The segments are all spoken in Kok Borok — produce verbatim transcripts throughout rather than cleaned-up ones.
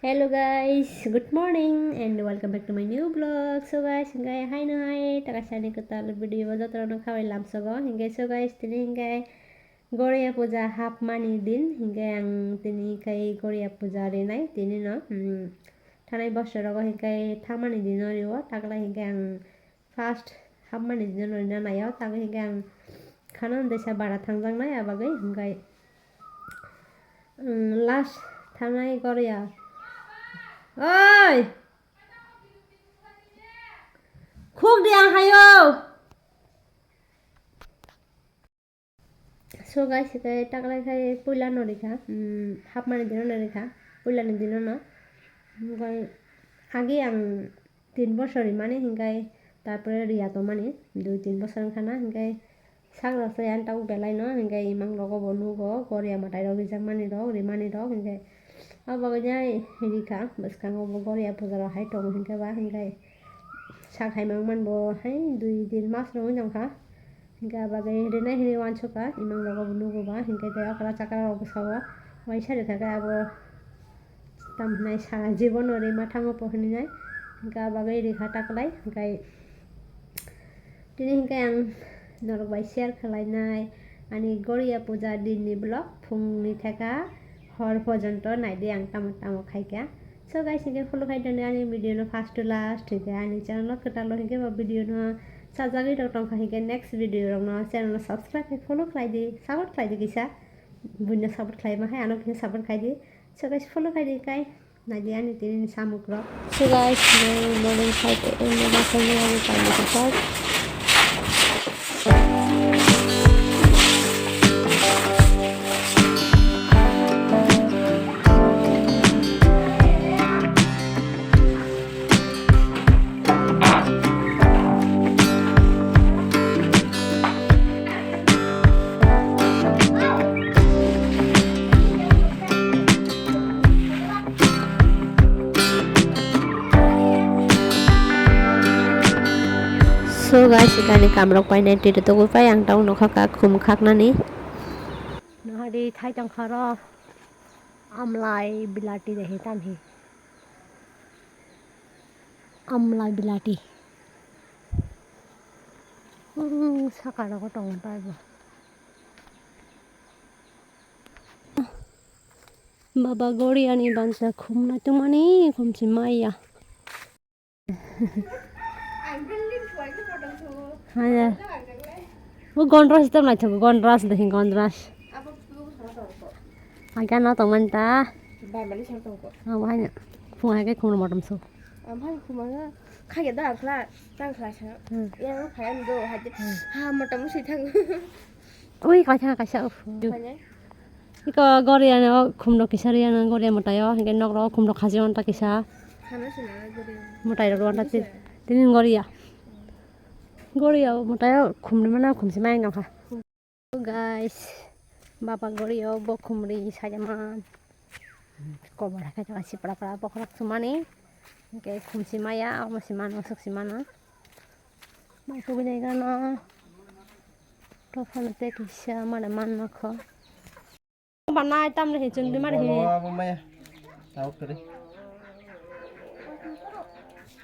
Hello guys, good morning and welcome back to my new vlog. So guys, hingke haino hai taka sani kwtal video o jotono khabai lamsogo. Hingke so guys, tini hingke Goria puja hapmani din, hingke ang tini kai Goria puja rinai tini no, hmm, thanai bosorogo hingke thangmani dino rio, taklai hingke ang first hapmani dino rina naio, tago hingke ang khana desa bara thangjaknai, abagwi hingke, um, last thanai Goria. Oi! Khuk di ang hayo! So guys, hingke taklai khai puila no rikha, um, hapmani dino no rikha, puila ni dino no. Hingke agi ang tin bosor rimani hingke tarpore riya tongmani dui tin bosor wngkha na, hingke sak rok se ang tabuk belai no hingke imang rogo bo nugo Goria mwtai rok rijakmani rok rimani rok hingke. Abo bagwi nai rikha, bwskango bo Goria puja rok hai tongo hingke ba, hingke sak hai mangman bo hai dui din mas rok wng tongkha. Hingke abo bagwi rinai hinwi uansukha, imang rogo bo nugo ba, hingke tei okra chakra rok bwskango uaisa rikha khe abo tamo hinai sara jibono rima thango po hinwi nai. Hingke abo bagwi rikha taklai, hingke tini hingke ang norok bai share khlainai ani Goria puja dinni vlog, phungni theka hor porjonto naidi ang tamo tamo khaikha. So guys, hingke follow khai tongdi ani video no first to last, hingke ani channel o kwtal o hingke bo video no sajagwi rok tongkha, hingke next video rok no channel no subscribe khai follow khlai di, support khlai di kisa, buino support khlai ma hai ano kisa support khai di. So guys, follow khai di kai. Naidi ani tini ni samuk rok. So guys, my morning five a m ni baksa ni ani kainwi kwchak. So guys, ikani kamrok painai twi togwi pai ang tong nokha ka khum khaknani. Nahari thai tongkha ro amlai bilati de hi tam hi. Amlai bilati. Hmm, saka rogo tongo taibo. Baba Goriani bangsa khumna tongmani khumsi maya. Haya. O Gondras tam naithok, Gondras de hin Gondras. Agano tongmani ta. Ang bahai phung hai khe khumna motom so. Ang bahai khumna kha ya da khla, tang khla sa. Hmm. Ya phai am do hai. Hmm. Ha motom si thang. Ui, kaisa, kaisa, uff. Iko Goria no khumrok kisa riya no Goria mwtai o, hingke nok rok khumrok khaji o ta kisa. Khana sina Goria. Mwtai rok ta tin, tin Goria. Goria mwtai o khumri mana khumsi mai nokha. Guys, baba Goria o bo khumri sajaman. Kobor hai khe sipra pra bokhorok sumani. Hingke khumsi maya, omo si mano, sok si mano. Mai tubui nai gana. Tophano tei kisa mane man nokho. Banai tamni hi chwngdi mani hi. Abo maya. Tao kere.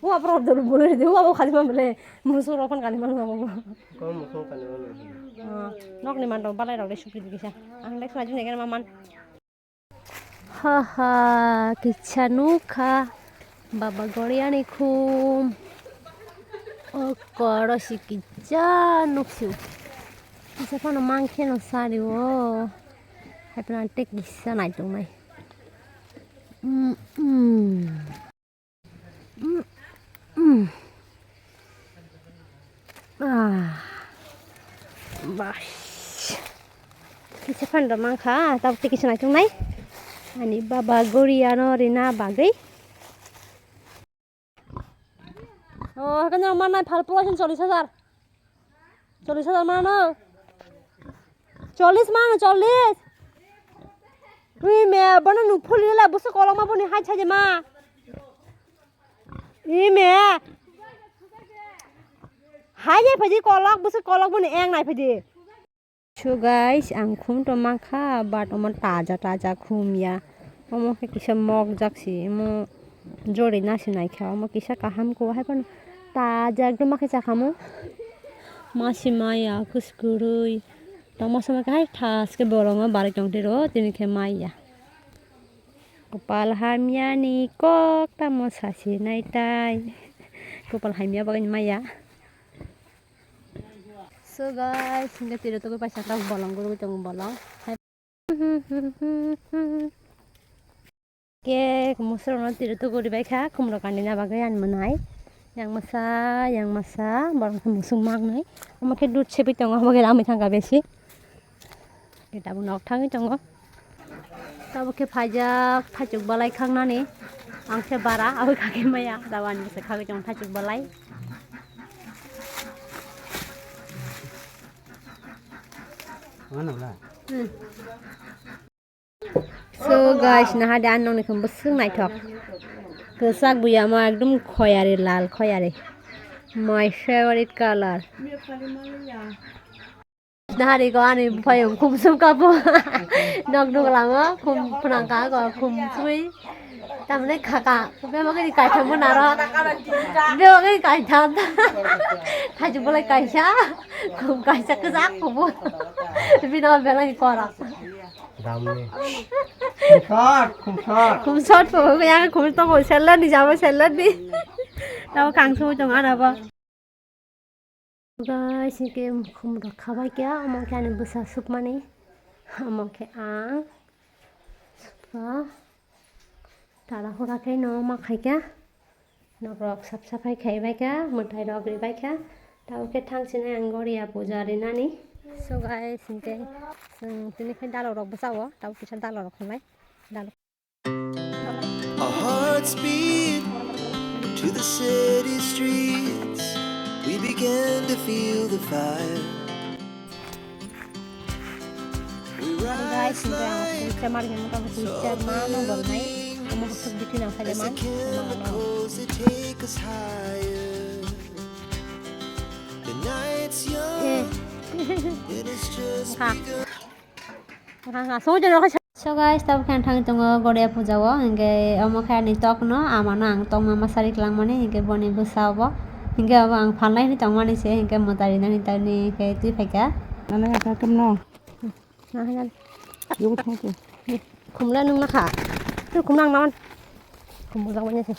Wa bro dor bole de wa bo khali ma bole. Musu ro phone kali ma lo. Kom musu kali ma lo. Ah, nokni man rok balai rok de sukri di kisa. Ang de khna jin de ma man. Ha ha, kisa nukha. Baba Goriani khum. O koro si kisa nuksio. Kisa phano mankhe no sari o. Hai phano tei kisa naitongnai. Mm, mm. Mm, mm. Ah. Bas. Kisa phan rw mankha, tabuk tei kisa naituknai. Ani baba Goriano rina bagwi. Oh, hakan jang mannai phalpro asin chollish hajar. Chollish hajar mano. Chollish mano, chollish. Ui me, bono nuk phuli la, busu kolok ma boni hai chai ma. Ui me. Hai nai phaidi kolok, busu kolok boni eng nai phaidi. So guys, ang khum to mankha, but omo taja taja khum ya. Omo khe kisa mokjak si, omo jori nasi naikha, omo kisa kaham kho, haiphano taja ekdom ma khe chakha mo. Masi maya, kwswk kwrwi, tongma sama khe hai thaske bolongo barwi tongtiro, tini khe maya. Kopal hamyani kok tamo sasinai tai. Kopal hamya bagwi maya. So guys, hingke tiro togwi paisa tak bolong gurugwi tongo bolong. Ke musorono tiro togwi ribaikha, khumrok kanina bagwi ani mwnai. Yang masa, yang masa, borok khe musuk mangnai. Omo khe dud sebwi tongo, omo khe lamwi thangkha besi. Khe tabuk nok thangwi tongo. Tabuk khe phaijak, thaichuk balai khangnani. Ang khe bara, aboni kha khe maya. Tabuk ani bwsai khagwi tongo thaichuk balai. Hmm. So guys, naha de ang nokni khum bwswk naithok. Kwchak buya ma ekdom khoyari lal khoyari. My favorite color. Nahari ko ani buphaiyung khum sum kapo. Nok nuk lama khum phnang ka ko khum sui. Tamne khaka. Bebagini kaitham bo naro. Bebagini kaitham. Thaichuk bolai kaisa. Khum kaisa kwchak kubo. Bino belai kora. Damni. Khum shot, khum shot. Khum shot po, yang khum to ko seller ni jabo seller ni. Tabo kang sui tong ana bo. Guys, hingke khum rok khabai kha, omo khe ani bwsa sukmani, omo khe ang sukha, tara hura khe no ma khai kha, nok rok sap saphai khai bai kha, mwtai rok ri bai kha, tabo khe thang sini ang goria puja rinani. So guys, hingke chwng tini khe dalok rok bwsa o, tabo kisa dalok rok khlai, dalok. Our hearts beat to the city streets. We began to feel the fire. We Guys, rise hingke ang like kuicha mar himo tabo kuicha ma no bornai. Amo busuk bithi nang as the saja man. Chemicals that take us higher. The night's young. Eh. It has just begun. So guys, tabuk khe ang thangwi tongo Goria puja o, hinkhe omo khe ani tok no, ama no ang tokma ma sari kwlangmani, hinkhe boni bwsa obo, hinkhe obo ang phalnai hinwi tongmani se, hinkhe mwtai rinani tamni hinkhe twi phaikha. Nana ya ka kemno? Nana ya. Yogo thangkhe. Khumla nung nakha. Tu khumla ang naman. Khumla wanya se.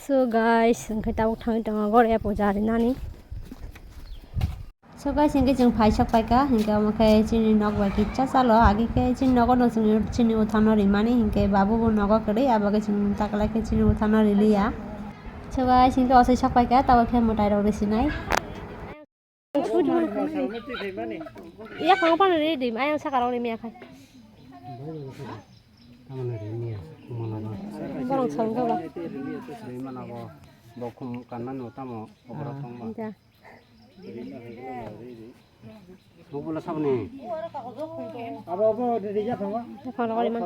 So guys, hingke tabuk thangwi tongo Goria puja rinani. So guys, hingke chwng phai sok paikha, hingke omo khe chini nok bai kicha chalo, agi khe chini nogo no chwng chini uthano rimani, hingke babu bo nogo kwrwi, abo khe chwng taklai khe chini uthano riliya. So guys, hingke osai sok paikha, tabuk khe mwtai rok risinai. Iya, kang pan ri dim, ayang saka rok ri miya khai. Borong song kha ba. Bo khum kanna no tamo obora tong ba. Ja. Bo bula sabni. Abo bo ri ja thong ba. Phone ko ri man.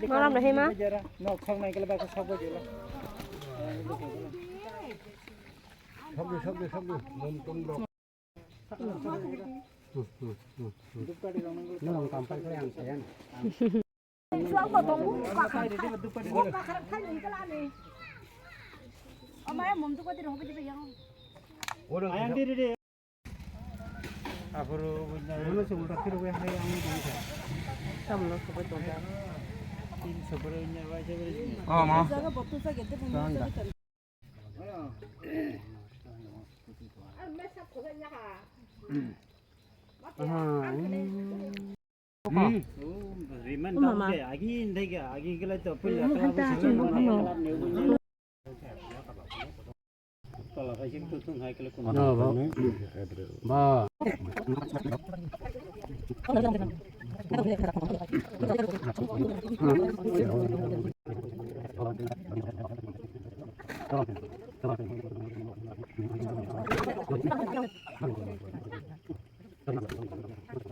Malam dah hema. Sabdi, sabdi, sabdi. Mom tom dok. Hmm, hmm, hmm, hmm. Nang kampai ko yang sayang. Suang ko tong bu ka kha. Bu ka kha khai ni kala ni. Amai mom tu ko ti ro ko ti yang. Orang ayang diri diri. Aphuru bunya. Mana se ulta kiri wei hai ang bunya. Tamlo sobai tonta. Tin sobai bunya wai sobai. Oh, ma. Jaga botol sa gede bunya. Tanda. Aha. Hmm. Riman tau de agi ndai ga agi gila to pula to. Tola khai sing tu tung hai kele kun. Ba.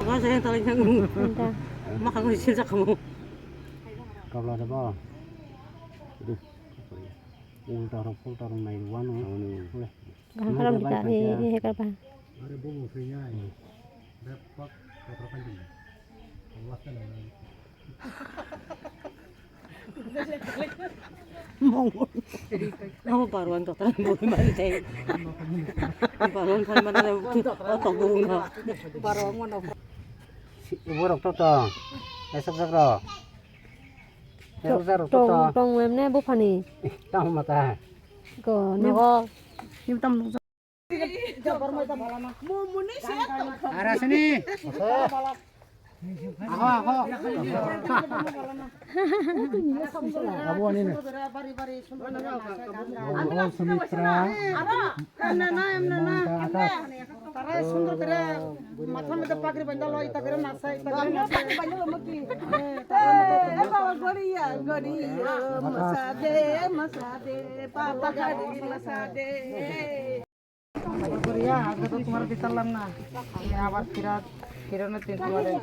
Ba saya talang sang. Entah. Maka ko sil sak kamu. Tabla de ba. Ulta rok, ulta rok nai wano. Kaham kaham kita, eh, eh, hekar ba. Are bobo khe ya. Bek pak kotor kan din. Wasta na. Mong. Amo barwan to tan bol man te. Barwan kan man na otok bol na. Barwan man. Borok to to. Esok sak ro. Esok sak ro to. Tong tong emne buphani. Tamo mata. Ko nogo. Nim tam. Arasini. Aho, aho. Abo ani ne. Abo Sumitra. Tara sundor kore matha mede pagri banda loi, ita kore nasa, ita kore nasa. Goriya, goriya, masade, masade, papa gari masade. Goriya, agar to tumhara bitar lam na. Ye abar phira, phira na tin tumhare.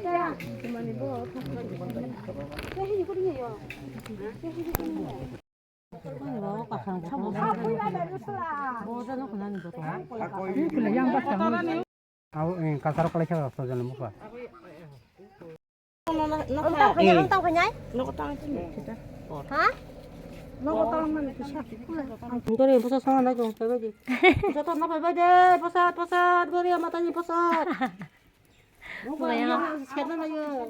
Abo, eh, kasaro kalai sa, sa jani muka. Ha? Gori, bosa song na jong, phaibai di. Bosa to na phaibai de, bosa, bosa, gori, matani bosa. Wah, ya. Siapa na yo?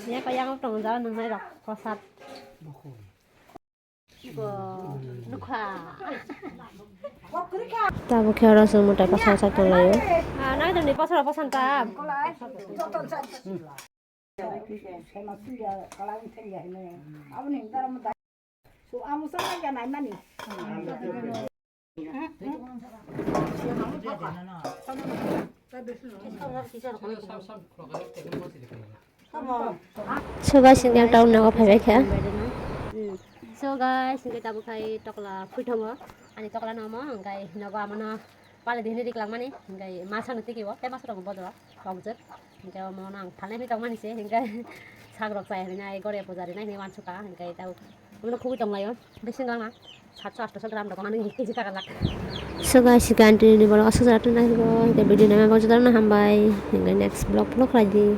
Ya, kaya ngam tong jalan nang nai rok, kosat. Bo, nukha. Tabuk khe oro chwng mwtai kosa kosa tonglaio. Ah, nang tongni pasal pasan ta. So guys, hingke ang town nogo phaibai kha. So guys, hingke tabuk khai tokla phui tongo. Ani tokla no omo, hingke nogo amono pale dihini rik langmani, hingke masa no tiki o, tei masa tongo bodoro, kok jor. Hingke omo no ang phalnai ri tongmani se, hingke sak rok chai hwnwi nai gore puja rinai hwnwi uansukha, hingke tabuk omono khugui tonglaio, bisingo wngna. Satso astoso gram rok mani kg taka lak. So guys, hingke aunty ni borok aswk jora tongnairok, hingke video naima bagwi jotono hambai, hingke next vlog vlog khlai di.